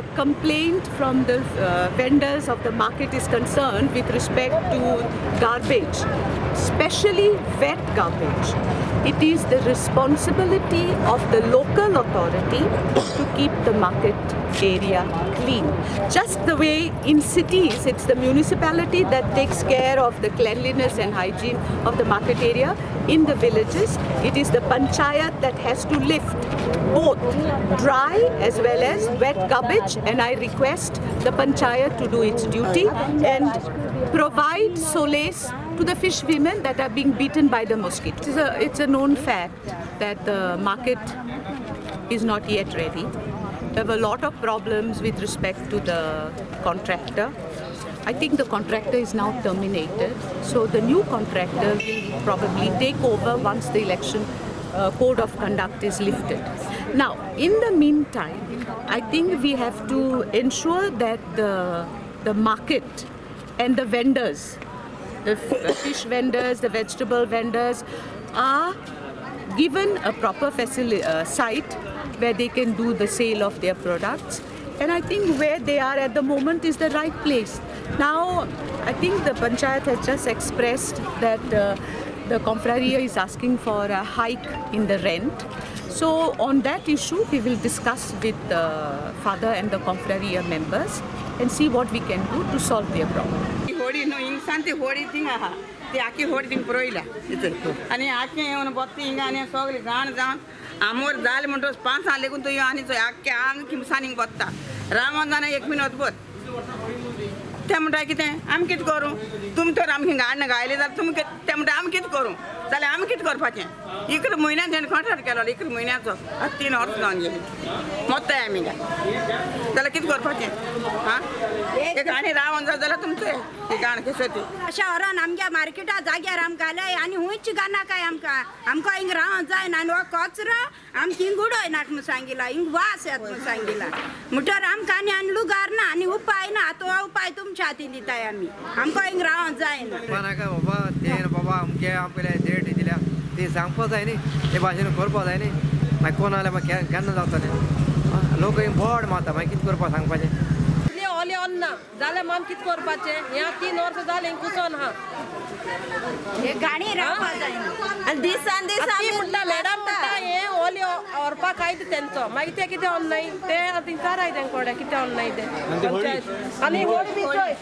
the complaint from the vendors of the market is concerned with respect to garbage, especially wet garbage, it is the responsibility of the local authority to keep the market area clean. Just the way in cities, it's the municipality that takes care of the cleanliness and hygiene of the market area. In the villages, it is the panchayat that has to lift both dry as well as wet garbage, and I request the panchayat to do its duty and provide solace to the fish women that are being beaten by the mosquitoes. It's a known fact that the market is not yet ready. There were a lot of problems with respect to the contractor. I think the contractor is now terminated, so the new contractor will probably take over once the election code of conduct is lifted. Now, in the meantime, I think we have to ensure that the market and the vendors, the fish vendors, the vegetable vendors, are given a proper site where they can do the sale of their products. And I think where they are at the moment is the right place. Now, I think the panchayat has just expressed that the Confraria is asking for a hike in the rent. So on that issue, we will discuss with the father and the Confraria members and see what we can do to solve their problem. ती आखी होडी thing पुरयल्या आनी आखे येवन बत्ती हिंगा आनी सगळी जाण जावन आमोर जालें म्हणटकच 5 लेगून तो आनी आख्खे आंग किमसांनी बत्ता रावन जाणा एक मिनट भर ते म्हणटा कितें आमी कितें करूं तुमी तर आमकां हिंगा हाडून घायले जाल्यार तुमी ते म्हणटा आमी कितें करूं जाल्यार आमी कितें करपाचें 11 म्हयन्यान तेणें कॉन्ट्रॅक्ट केलो 11 म्हयन्याचो आतां 3 वर्सां जावन गेलीं मोत्ताय आमी जाल्यार कितें करपाचें आं एक आनी रावन जाता जाल्यार तुमचें गाण कशें ती शहरान आमच्या मार्केटा जाग्यार आमकां घालय आनी हुंयच घालनाकाय आमकां आमकां हिंग रावंक जायना आनी हो कचरो आमकां हिंग उडयनाक म्हूण सांगिला हिंग वास येता म्हूण सांगिला म्हणटर आमकां आनी आनी लुगार ना आनी उपाय ना आतां हो उपाय तुमच्या हातीन दिताय आमी आमकां हिंग रावंक जायना. नाका बाबा ते बाबा अमके आमकां डेट दिल्या ती सांगपा जाय न्ही ते भाशेन करपा जाय न्ही मागीर कोण जाल्यार मागीर केन्ना जातलें लोक बोड मारता मागीर कितें करपा सांगपाचें. ओले अन्ना जाल्यार आमी कितें करपाचें ह्या 3 वर्सां जालीं कुसोन आहा गाणी रावपा जायना आनी दिसान दीस म्हणटा मॅडम म्हणटा हें ओले व्हरपाक आयता तेंचो मागीर ते कितें ऑनलायन ते आतां विचाराय तेंक कोडे कितें ऑनलायन तें आनी होड बी चोय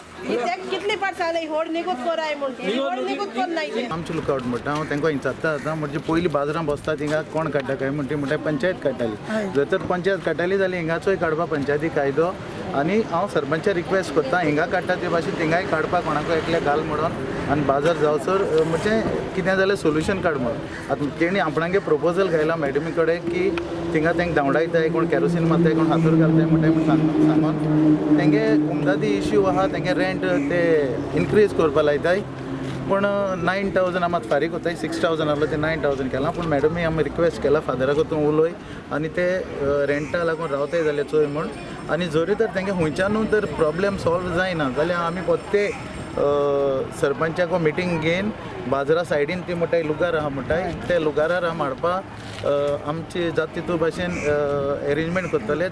कितली पाट सांगलें होड निगूत कोराय म्हूण होड निगूत कोन्नाय. आमचो लुकआवट म्हणटा हांव तेंकां विचारता आतां म्हणजे पयलीं बाजारां बसता थिंगा कोण काडटा काय म्हणटा म्हणटा पंचायत काडटाली जर तर पंचायत काडटाली जाल्यार हिंगाचोय काडपा पंचायती कायदो आनी हांव सरपंचा रिक्वेस्ट करता हिंगा काडटा ते भाशेन थिंगाय काडपाक कोणाकूय एकल्याक घाल म्हणून आनी बाजार जावसर म्हणजे कितें जाल्यार सोल्युशन काड म्हणून. आतां तेणी आपणागे प्रपोजल घायला मॅडमी कडेन की थिंगा तेंका धांवडायताय कोण कॅरोसीन मारताय कोण हातूर घालताय म्हणटाय म्हूण सांगून तेंगे कुमदादी इश्यू आहा तेंगे रेंट ते इनक्रीज करपा लायताय पूण 9,000 आमी फारीक कोताय 6,000 आहलो ते 9,000 केलां पूण मॅडमी आमी रिक्वेस्ट केला फादराक तूं उलय आनी ते रेंटा लागून रावताय जाल्यार चोय म्हूण. आनी जरी तर तेंगे हुंयच्यानूय तर प्रॉब्लेम सॉल्व जायना जाल्यार आमी पोत्ते सरपंचाक मिटींग घेवन बाजरा सायडीन ती म्हणटाय लुगार आहा म्हणटाय ते लुगारार आमी हाडपा आमची जाता तितू भाशेन एरेंजमेंट करतले.